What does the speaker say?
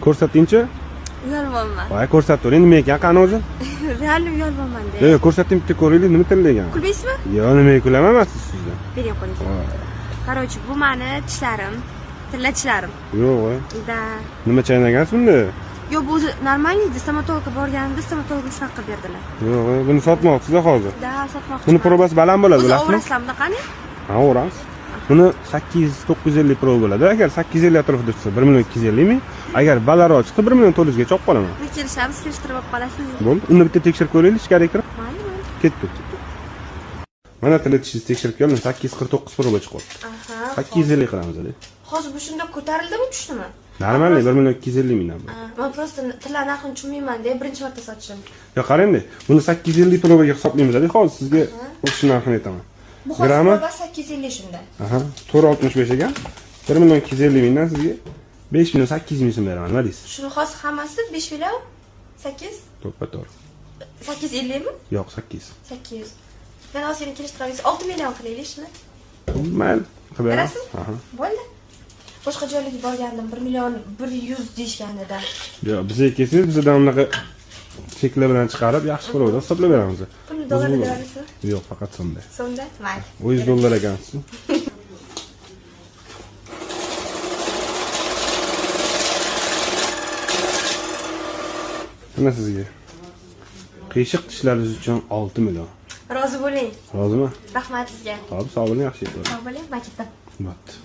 Ko'rsatingchi. Uyalmayman. Voy, ko'rsatavering, nima ekan, qani o'zi? Real uyalmayman-da. Yo'q, ko'rsating, bitta ko'raylik, nima tilla ekan. Kulmaysizmi? Yo'q, nimaga kulaman man sizdan? Bering qo'lingizni. Короче, bu mani tishlarim. Tilla tishlarim. Yo'q, voy. Да. Nima chaynagansiz bunda? Yo'q, bu o'zi нормальный edi. Stomatologga borganimda stomatolog shunaqa qilib berdilar. Yo'q, voy, buni sotmoqchisiz hozir. Да, sotmoqchiman. Buni probasi baland bo'ladi, O'zi bilasizmi? o'rasizlar bunaqani? Ha, o'ramiz. Buni 800-950 proba bo'ladi. Agar 850 atrofida tushsa 1 million 250 ming, agar balandroq chiqsa 1 million 400 gacha olib qolaman. Biz kelishamiz, kelishtirib olib qolasiz. Bo'ldi. Uni bitta tekshirib ko'raylik, ichkariga kirib. Mayli, mayli. Ketdik. Mana tilla tishingizni tekshirib keldim, 849 proba chiqyapti. Aha. 850 qilamiz hali. Hozir bu shunda ko'tarildimi, tushdimi? Нормальный 1 million 250 mingdan bu. Man просто tilla narxini tushunmayman-da, birinchi marta sotishim. Yo, qarang-da, buni 850 probaga hisoblaymiz. Hozir sizga o'sha narxini aytaman. Bu hozir Grammi? proba 850 shunda. Aha, 465 ekan. 1 million 250 mingdan sizga 5 million 800 ming so'm beraman. Nima deysiz? Shuni hozir hammasi 5 million 8 To'ppa to'g'ri. 850 mi? Yo'q, 800. 800. Men hozir yana kelishtiramiz. 6 million qilaylik shuni. Mayli, qilib beraman. Berasizmi? Aha. Bo'ldi. Boshqa joylarga borgandim 1 million 100 deyishgan edi. Yo'q, bizga kelsangiz, bizdan unaqa cheklar bilan chiqarib, yaxshi probada hisoblab beramiz. Pulni dollarda berasizmi? Yo'q, faqat so'mda. So'mda? Mayli. O'zingiz dollar ekansiz. Mana sizga. Qiyshiq tishlaringiz uchun 6 million. Rozi bo'ling. Rozimi? Rahmat sizga. Xo'p, sog' bo'ling, yaxshi yetib. Sog' bo'ling, man ketdim. Bo'pti.